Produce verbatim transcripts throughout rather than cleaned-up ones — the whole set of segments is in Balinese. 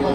Oh,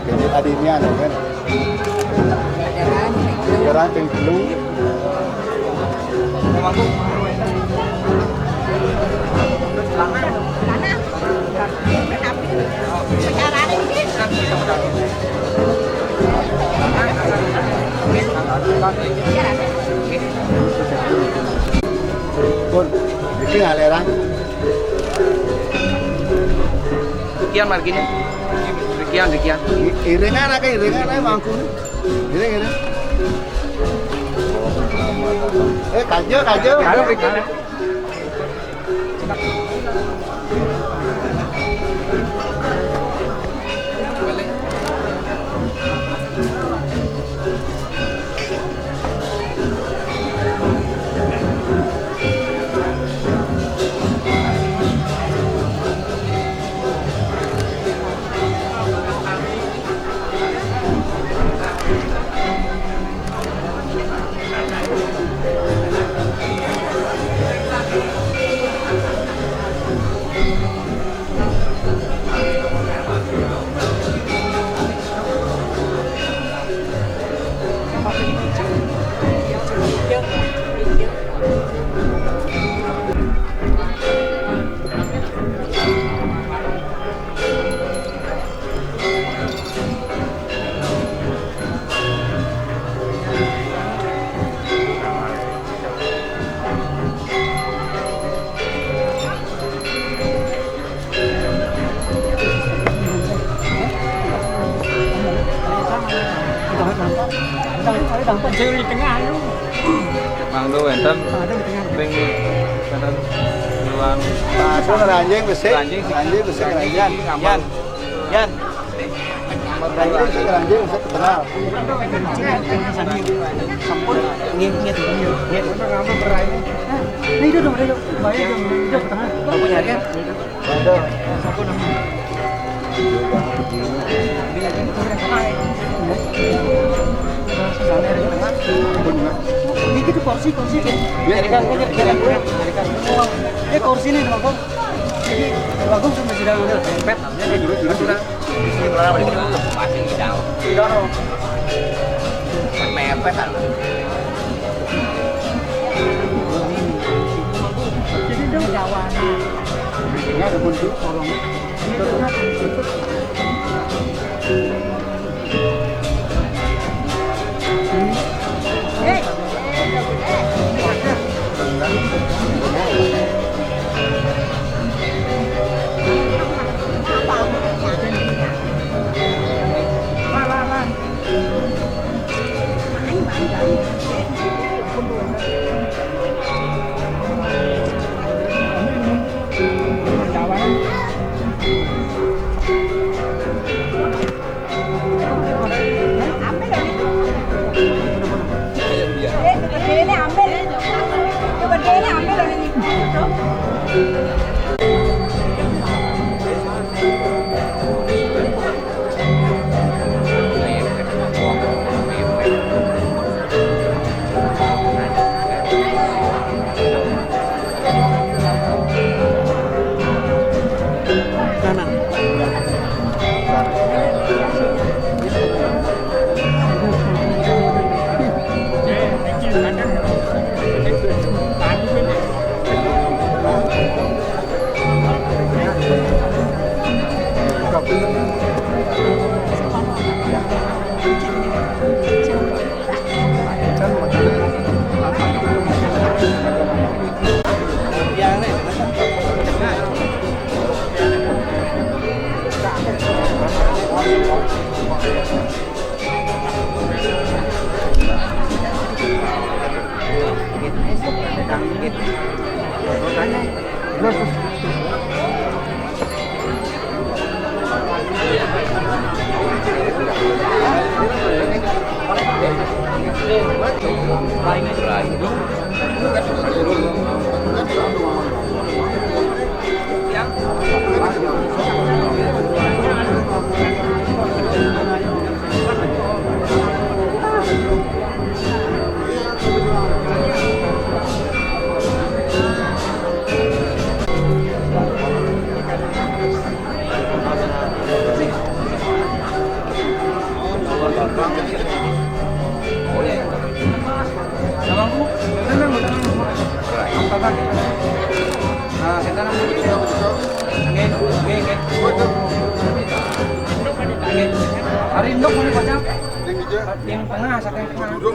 kene adiknya ada kan? Sekarang yang belum. Pun, iki ngalerang. Kian margine. Kian, kian. Iringan ae, iringan ae mangku. Iring, iring. Eh, kajo, kajo. Ayo, bikin. Mang tuh wénten ring wénten luang. Pas ranjing besik, ranjing besik, ranjing. Yan. Yan. Ranjing besik, ranjing besik, kenal. Sampun. Nggih, nggih, nggih. Nah, itu dong, ayo. Bayar dong, itu ke tengah. Bapak nyari kan? Waduh. Ini tuh kursi, kursi, kan? Ya, ini kan, ini kan, ini kan. Eh, kursi ini, Bang. Ini, Bang, sudah, sudah. Pet, ini dulu, dulu, sudah. Ini berapa ini? Pasti jauh. Mepet, kan? Jadi, dong, jauhan. Ini ada pun, tolong. Hari induk mana, Pak? Yang tengah, satu yang tengah.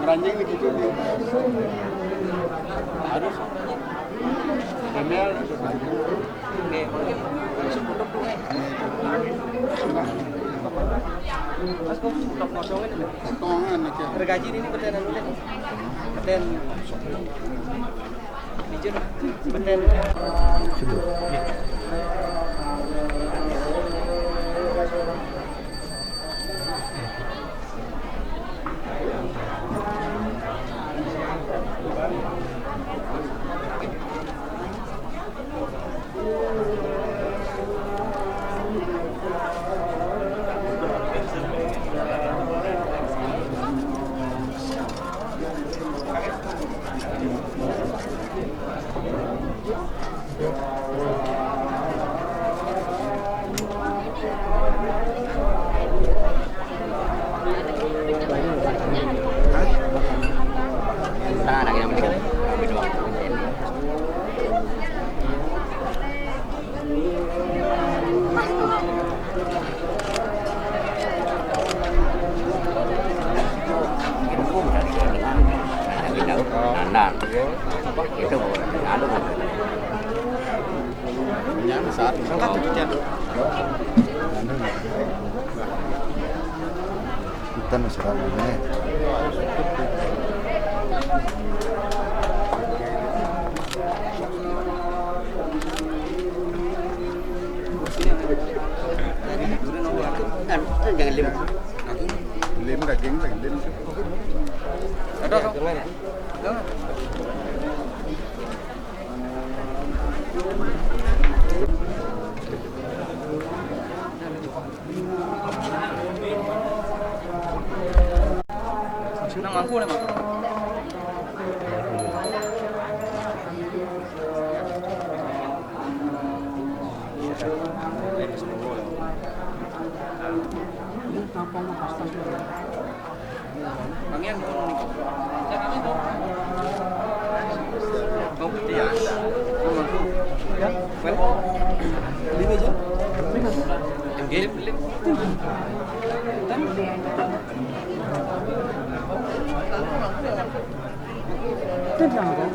Ngeranjing di situ dia. Harus. Daniel. Oke, mungkin langsung tutup dulu, eh. Mas, kok tutup kosongin ini? Potongan aja. Gergaji ini betenan dulu, nih. Beten. Dijun, beten. Situ. Tengah lagi yang penting. Kami doang. Nandang. Itu anu. Yang saat angkat itu, Chan. Hutan sekarang ini. Nang mangku, nang mangku. Ini tampangnya pas-pas. Pangian. Oh, iya. Ya. Well. Lima aja. Lima. Game. Kan? Kan sama kan?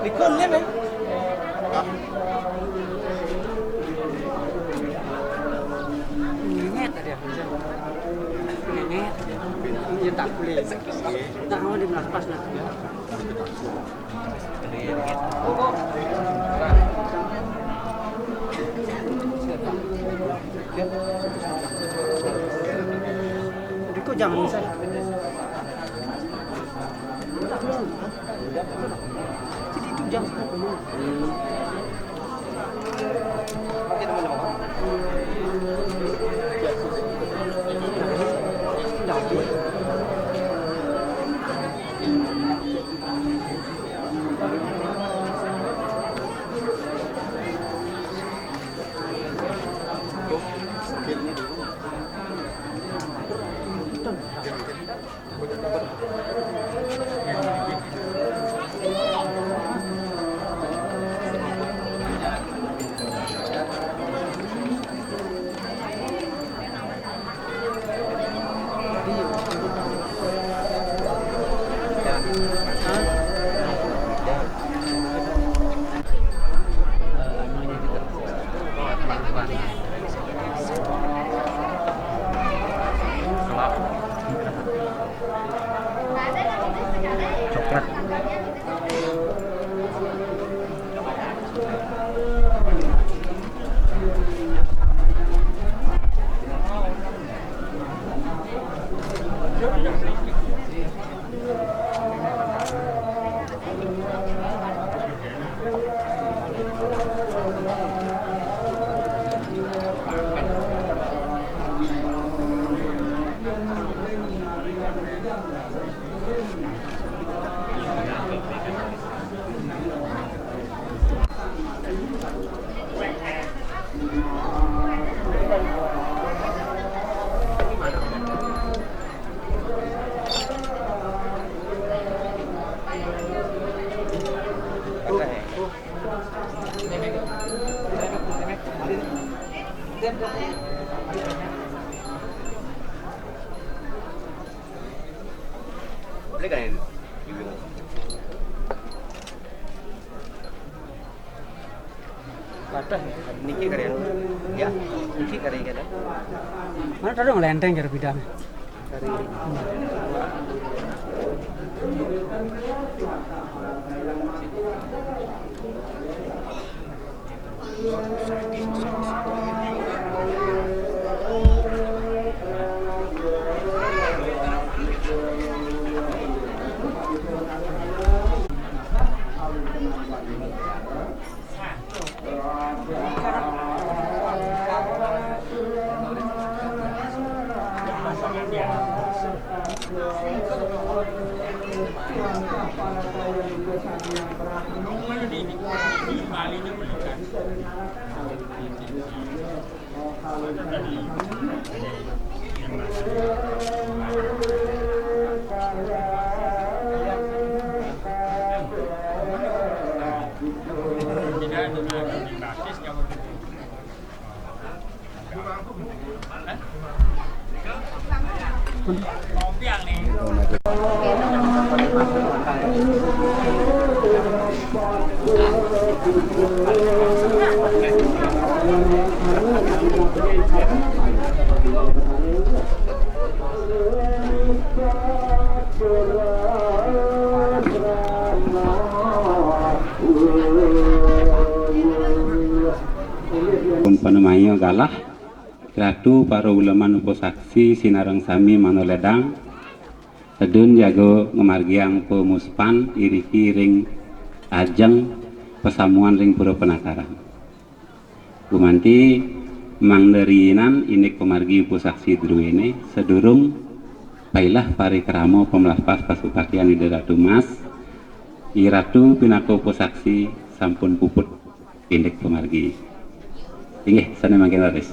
Di kau lima, eh? Ngenyet tadi aku. Ngenyet. Iya, tak boleh. Nah, awal di melas pas, nah. Jadi kau jangan bisa. Jadi itu jangan. Coklat. Patah ya? Niki keren. Ya, niki keren kata. Mana tadi yang lenteng kira bidang? Keren. Pun panamayo galah, ratu, para ulama nopo saksi, sinareng sami manoledang. Tedun jago ngamargiang pamuspan iriki ring ajeng pasamuan ring Pura Penataran. Gumanti mangda riinan indik pamargi upasaksi druene sadurung pailah parikrama pamlapas pasupakian Ida Ratu Mas, I Ratu pinaka upasaksi sampun puput indik pamargi. Inggih, sane mangkin raris.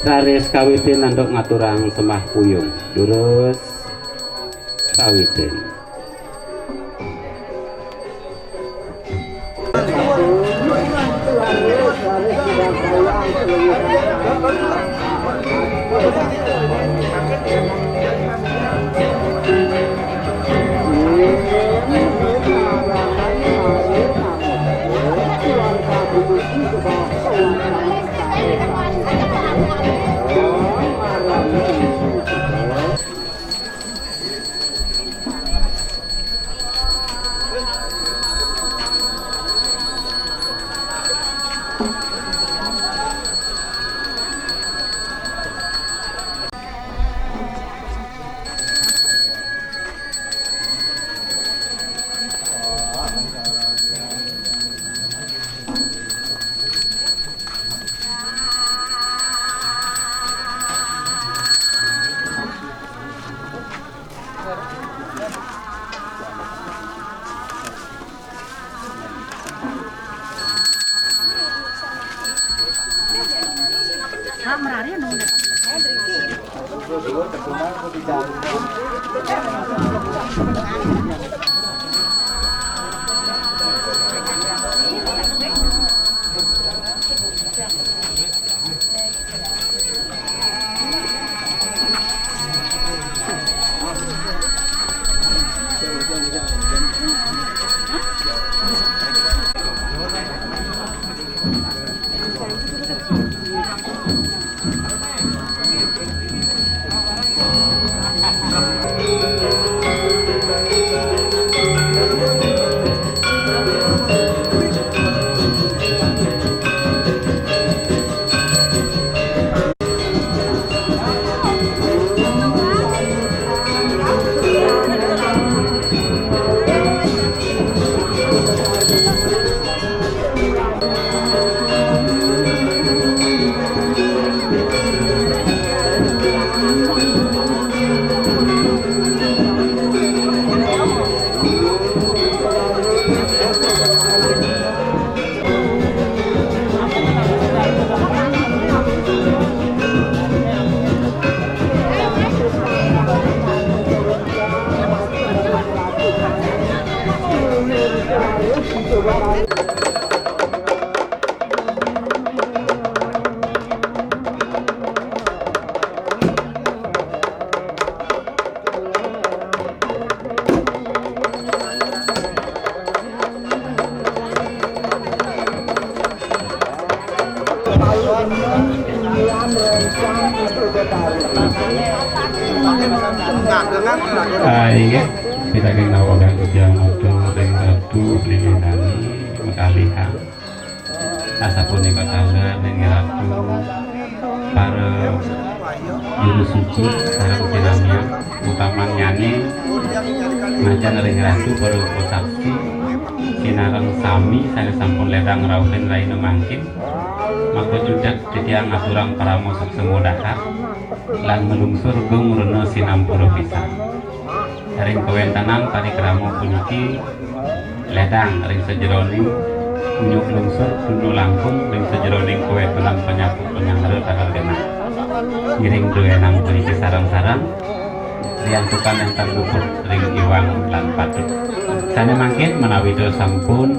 Raris kawitin antuk ngaturang sembah puyung. Durus kawitin. Ah, inggih, pitaken nawagang udiang matur ring Ratu Lilinani mekalihan. Asapunika taler ring Ratu para juru suci sareng sinamian utamannyané ngajeng ring Ratu para upasaksi sinareng sami sané sampun ledang rauhin rahina mangkin. Maka judek titiang ngaturang parama suksma dahar lan nglungsur gung rena sinampura pisan. Ring kawéntenan parikrama puniki ledang ring sajeroning unyuk lungsur tuna langkung ring sajeroning kawéntenan panyapa panyahara taler genah. Ngiring druénang puniki sareng-sareng riantukan nénten luput ring iwang lan patut. Sané mangkin menawi sampun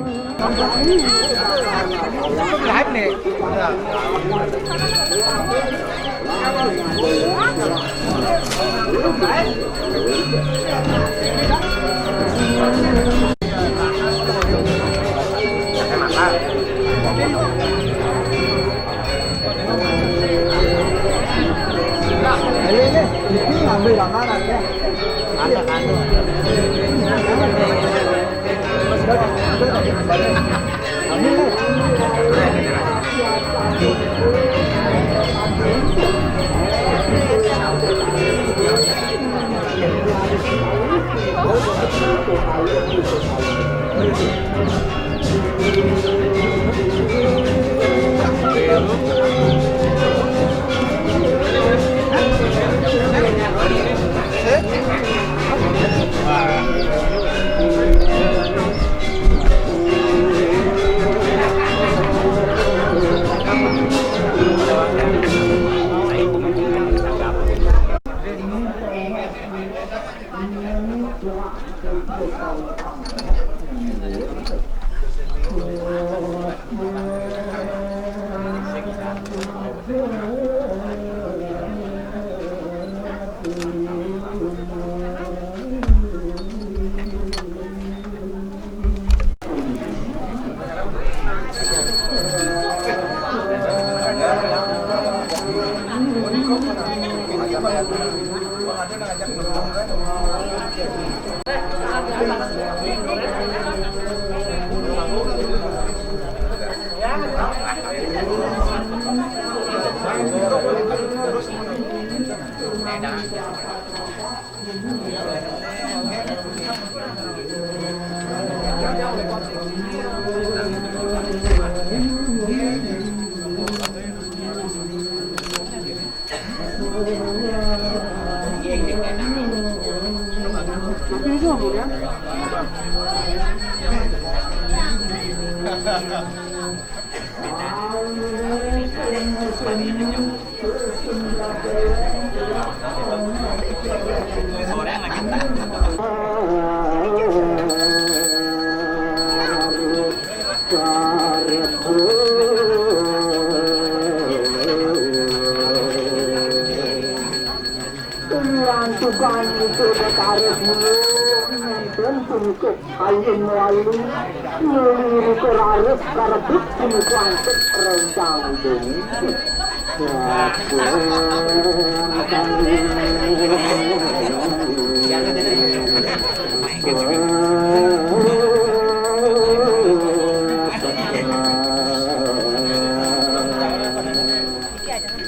Lantukan itu Betara Siwa, nénten punika kayun walu, lirika raris karebut punika antuk rencang dongé.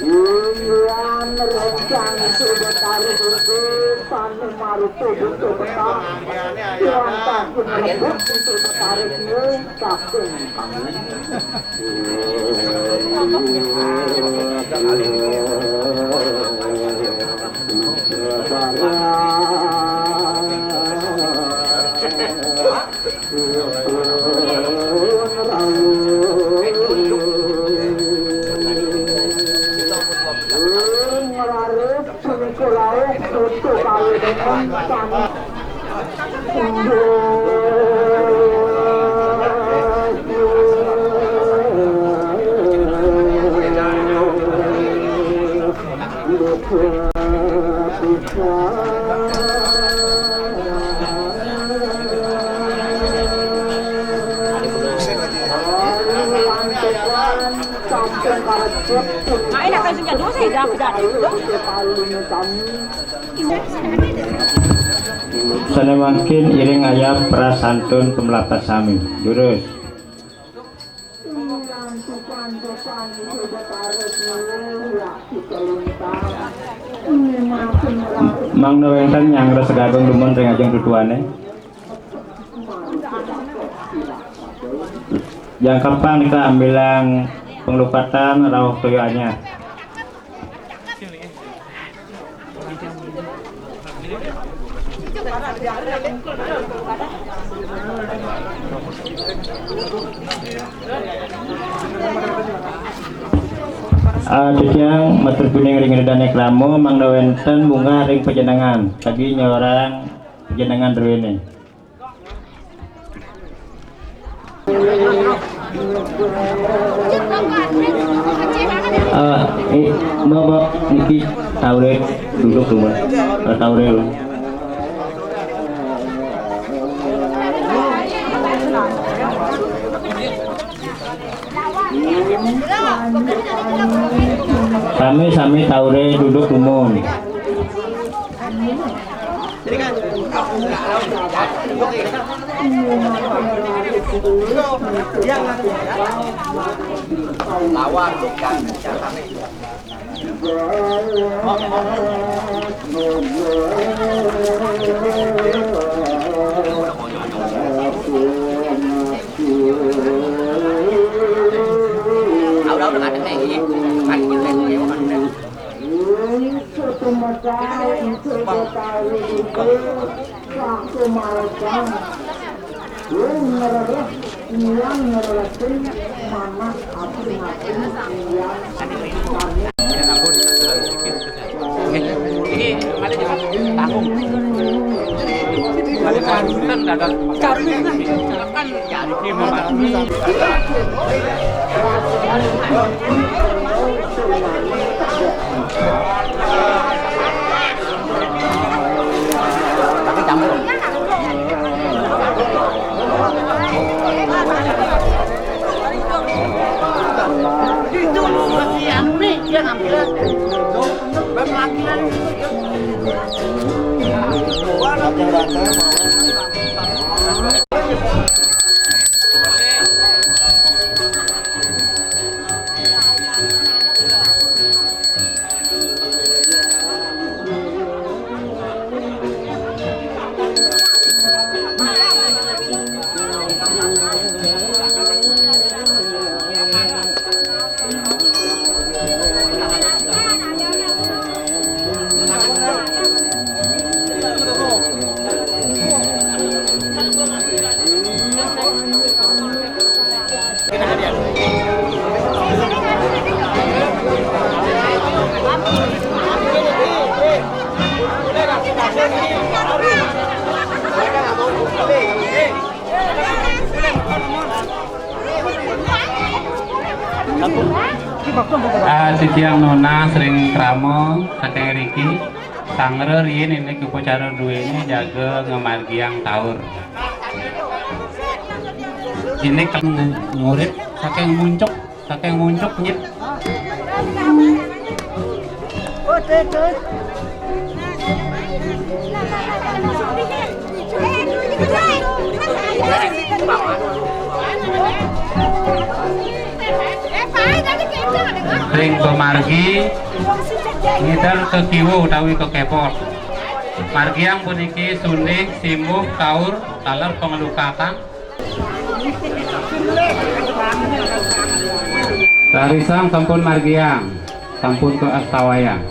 Inggih rencang sudah tarik itu, panu marupa buta petang. Tuan tampun rebut untuk tarik saking kami. Sané mangkin iring ayap prasantun pamelapat sami. Durus. Mangda wénten nyanggra segagong dumun ring ajeng tutuané. Jangkepang kita ambilang panglupatan rauh toya anyar. Ah, titiang matur pining ring Ida Dané krama mangda wénten munggah ring pajenengan, jagi nyorang pajenengan druéné. Eh, eh, Mbak, Mbak, niki tauré duduk tuh, Mbak. Eh, tauré. Sami-sami tauré duduk dumun. Ah, titiang nunas ring krama saking riki, sanggra riin indik upacara druéné jaga ngamargiang taur. Indik ngurit saking muncuk, saking muncuk nyit. Ring pamargi ngidal ka kiwa utawi ka kepot. Margiang puniki sunding, simbuh, kaur, taler panglukatan. Rarisang sampun margiang, sampun kaastawayang.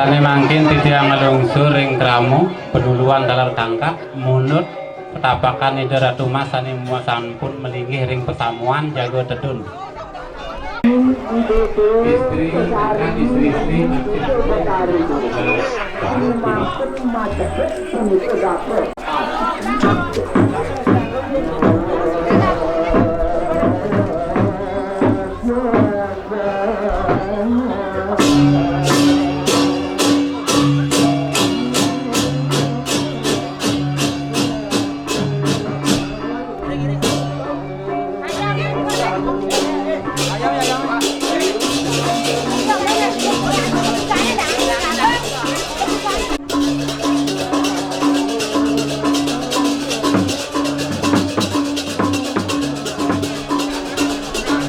Sané mangkin titiang nglungsur ring krama, panuluan taler tangkap, mundut petapakan Ida Ratu Mas sané mua sampun malinggih ring pasamuan jaga tedun. Istri, akan istri-istri makin.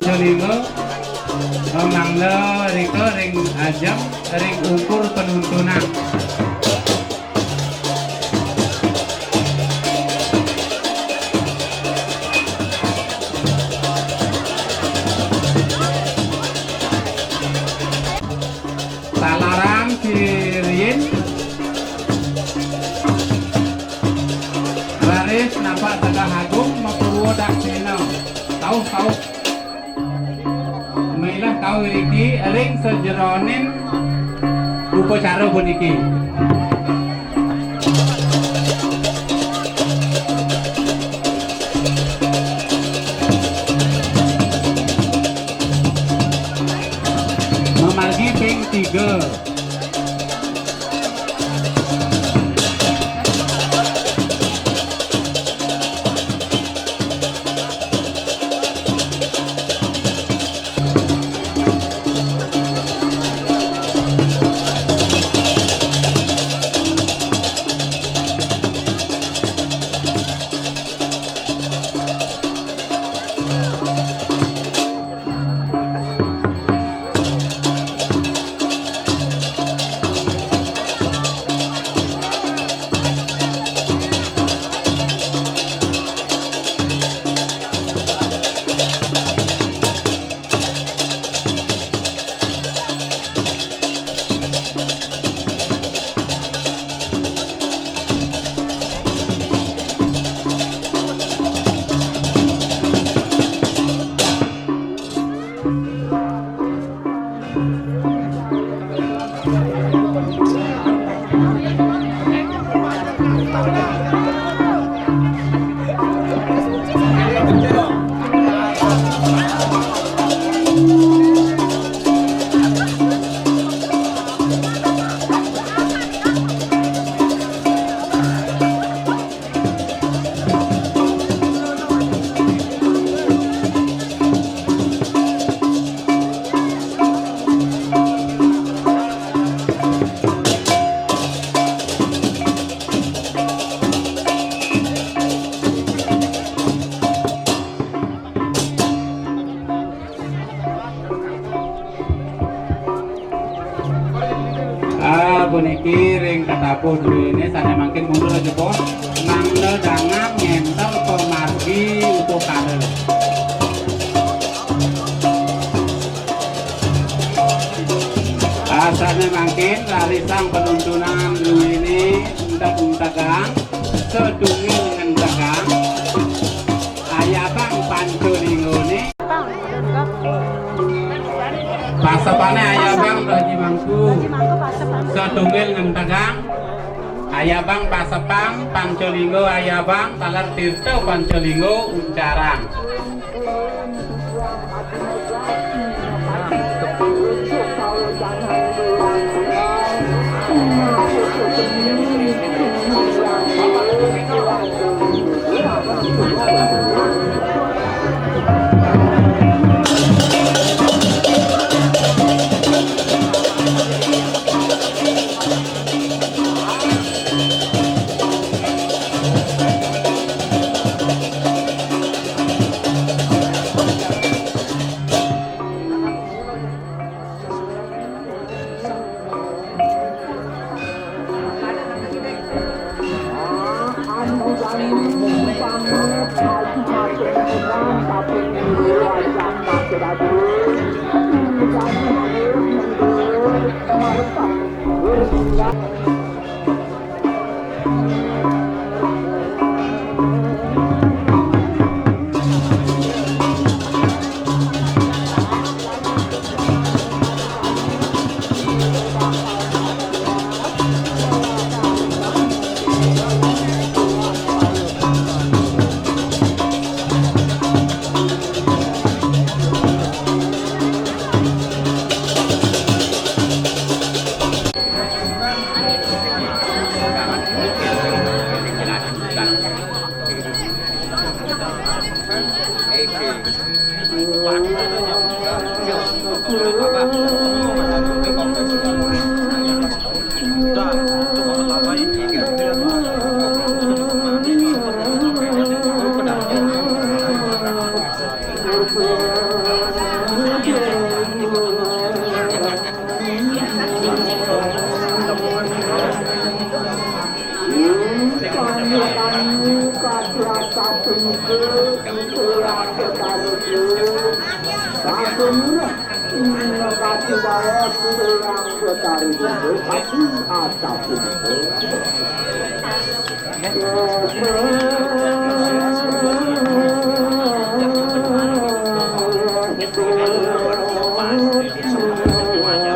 Jalingo, mangda rika ring ajeng, ring ukur penuntunan. Talarang siriin, raris napak Segah Agung mapurwa daksina. Tauh, tauh. Mailah tauh iriki ring sajeroning upacara puniki. Mamargi ping tiga. Ah, puniki ring katapuh duéné sané mangkin mundur aja, pon. Mangda dangan ngénter pamargi upakara. Ah, sané mangkin rarisang panuntunan duéné enteg-entegang, sadungil ngentegang. Ayabang panca linggané. Pasepané ayabang Haji Mangku. Satunggil ngentegang. Ayabang pasepang panca lingga ayabang taler tirta panca lingga uncarang.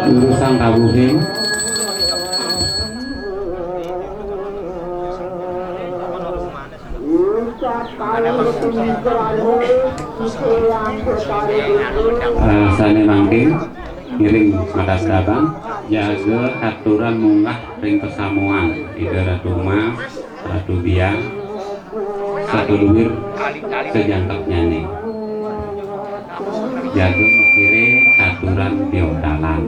Jurusan Kabuhing. Eh, sané mangkin ngiring makasabang, jaga katuran munggah ring pasamuan Ida Ratu Mas, Ratu Biang, satuduwir sajangkepnyané. Jaga makiré katuran piodalan.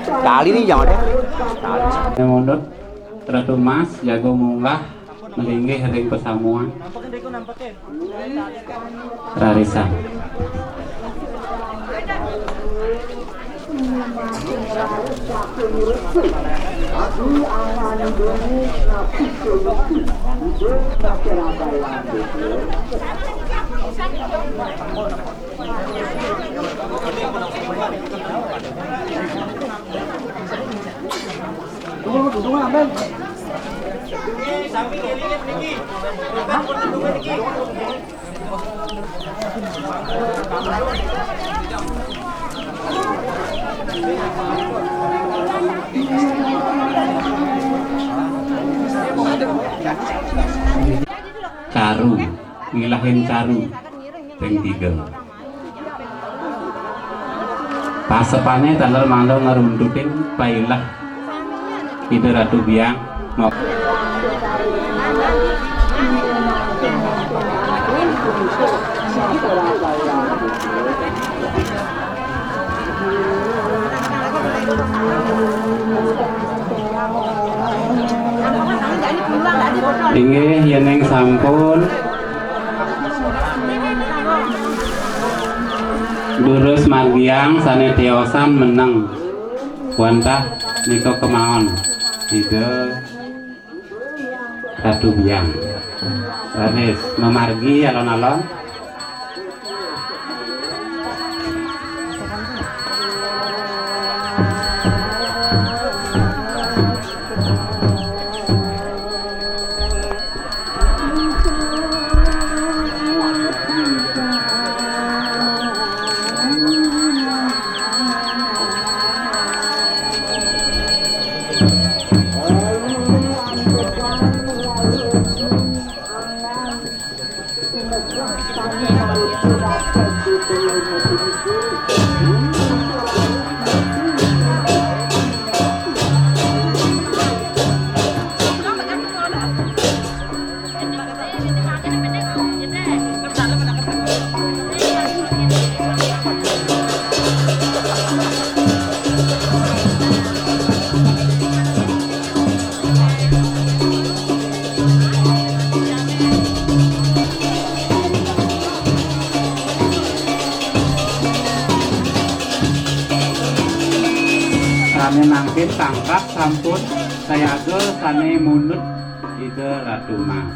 Tali nih, jangan deh. Tali. Yang mondot, Ratu Mas, jaga munggah, malinggih ring pasamuan. Rarisan. Caru, ngilahin caru, ping tiga. Pasepané taler mangda ngruntutin pailah Ida Ratu Biang. Inggih, yéning sampun durus margiang sané tiosan meneng. Wantah nika kemawon Ida Ratu Biang. Raris mamargi alon-alon. Sané mangkin tangkap sampun. Sayaga sané mundut Ida Ratu Mas.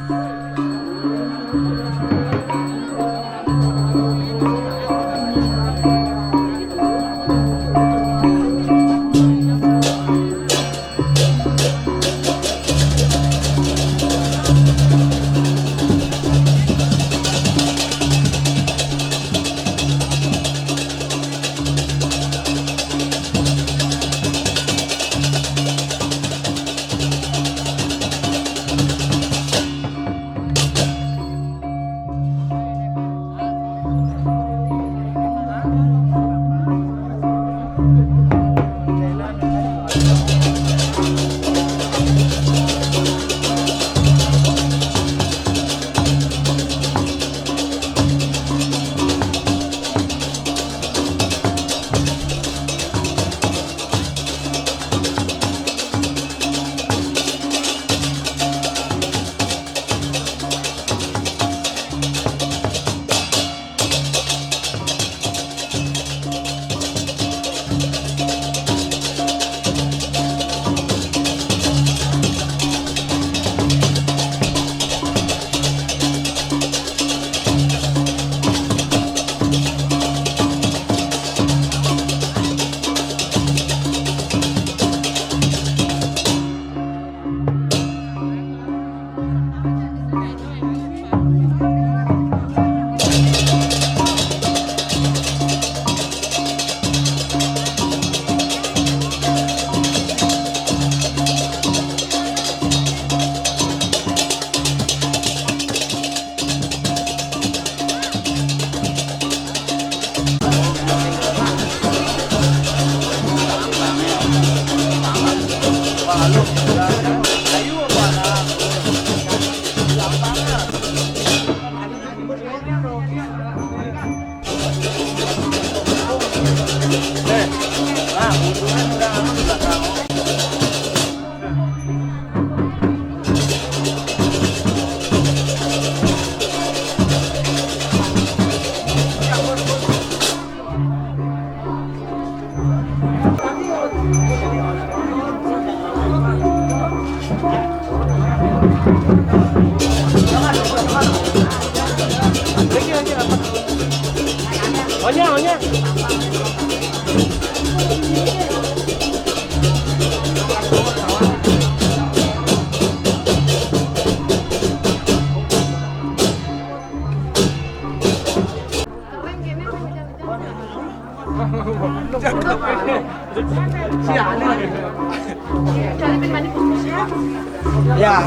Ya,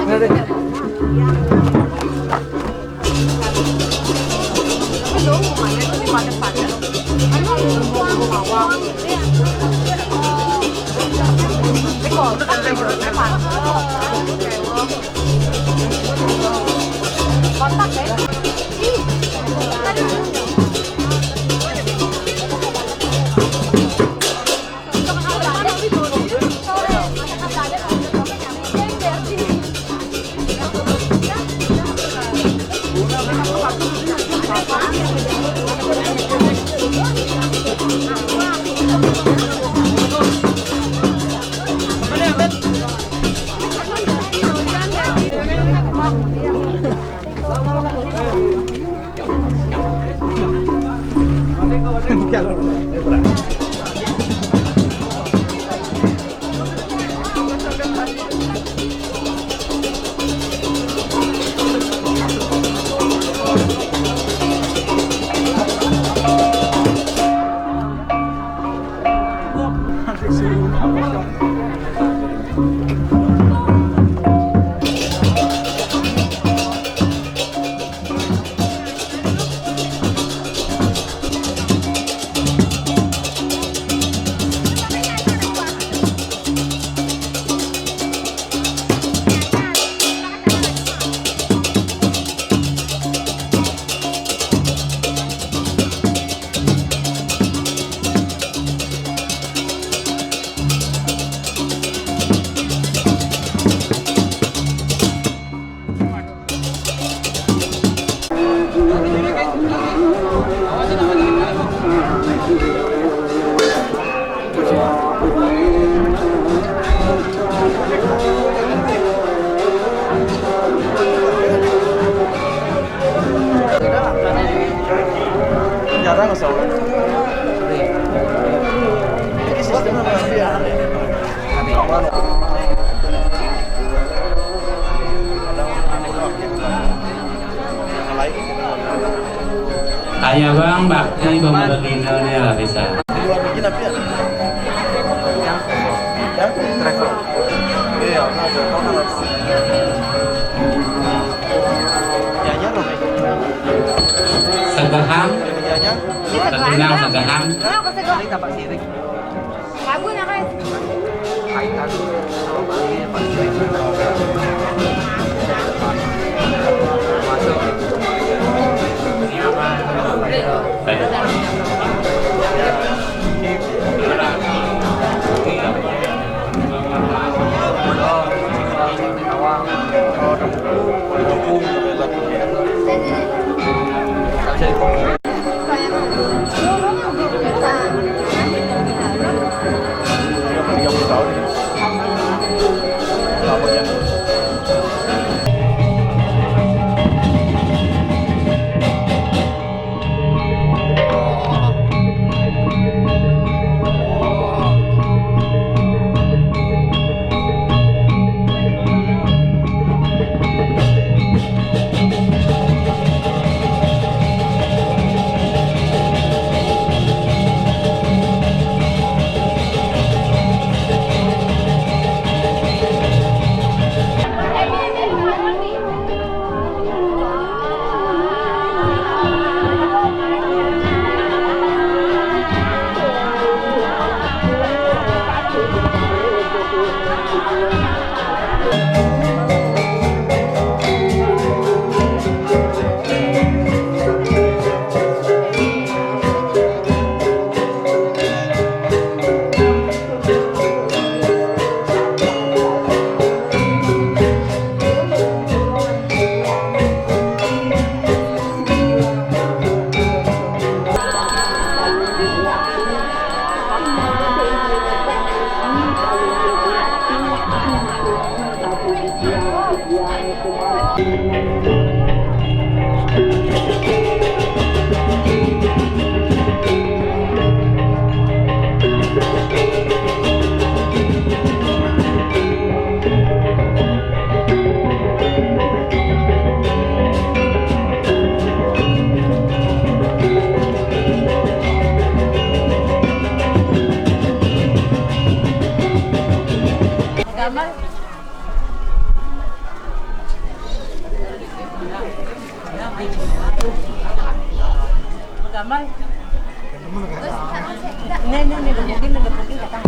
bener deh. Ayo bang, baknya ibu mau begini nih lah bisa. Travel. Iya, travel. Segaham, tenang segaham. Lagu nak kan? Gambar. Gambar. Nih, nih, nih, gebukin, gebukin, kata.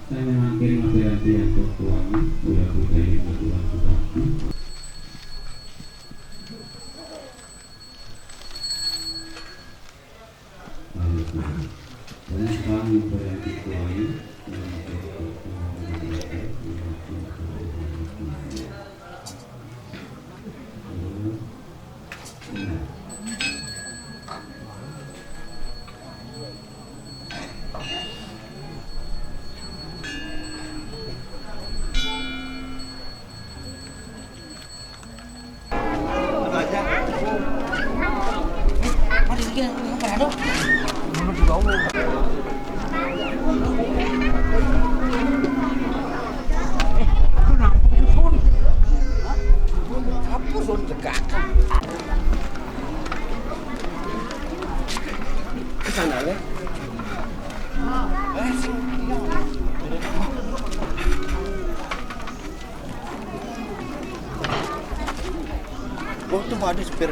Saya memakai materi yang tertuang, udah budaya aturan tetapi. Ke sana, ya. Oh, tuh ada supir.